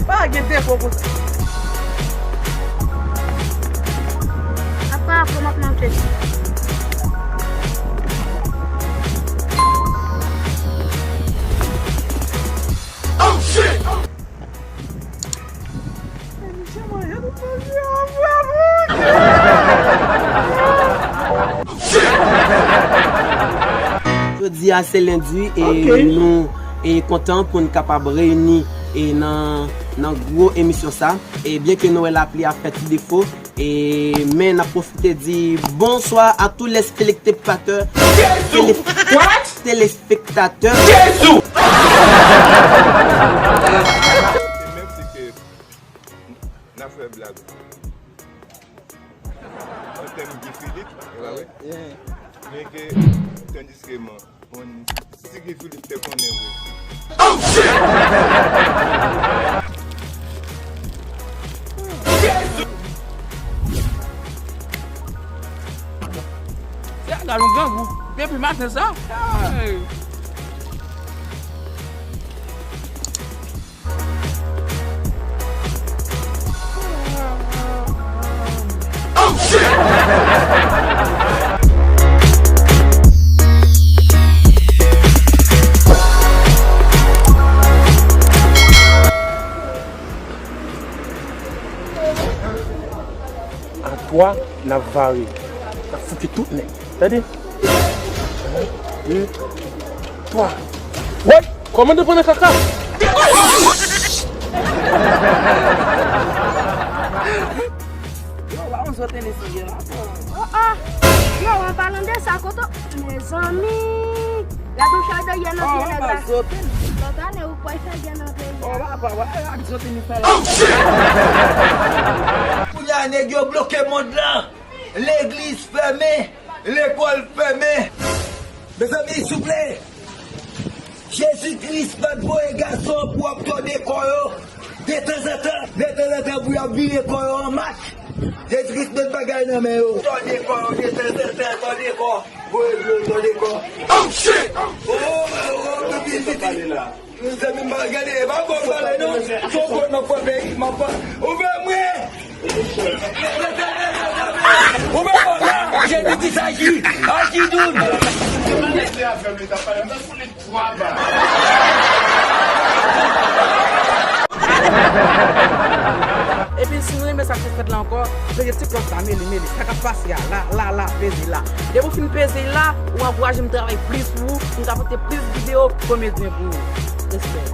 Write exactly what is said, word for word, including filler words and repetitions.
Pa gen defo konsa. Apa, kòman k manje? Oh shit! Jodi a se lendi e nou e kontan pou n kapab reyini e nan, nan gwo emisyon sa. E byen ke nou wè lapli ap fè ti defo, e men n ap pwofite di bonswa a tou les telespektatè. Telespektatè. N ap fè blag. An tèm Guy Philippe, e pa vre? Men ke, tandiske man, bon, si Guy Philippe te konnen vre. Oh shit! Se a gade yon grangou. Depi maten sa. Hey. A twa, n ap vare. N ap fouke tout nèg. Tande? De, twa. Woy! Kòman depann nan kaka? Yo, pa yon zo tenis li gen la. Oh, oh. Yo, an palan de sa, kote, mezanmi. Gade yon chay de yè nan pye nèg la. Lòt ane, ou kwè fè gè nan peyi a. Oh, papa, wè, ak zo tenis sa la. Kounye a, nèg yo bloke mond lan. Legliz fèmen, lekòl fèmen. Mezanmi, souple, Jezi Kris pa t voye gason pou ap tòde kò yo detanzantan, detanzantan pou y ap vire kò yo an mak. Jezi Kris met bagay nan men yo. Tòde kò yo detanzantan, tòde kò. Voye dlo, tòde kò. Oh, shit! Oh, oh, oh, oh, oh, oh. Zanmi m pa gade, e pa bon pale non. Son gwo nan fò peyi, m ap ouvè mwen. Ouvè mwen la. Jezi di sa aji, aji doud. Epi si nou renmen sa k ap fèt la ankò, mete ti klòch la, mele, mele. Sa k ap pase a, la, la, la, peze la. Depi w fin peze la, ou ankouraje m travay plis pou ou, pou m ka pote plis videyo komedyen pou ou. Respè.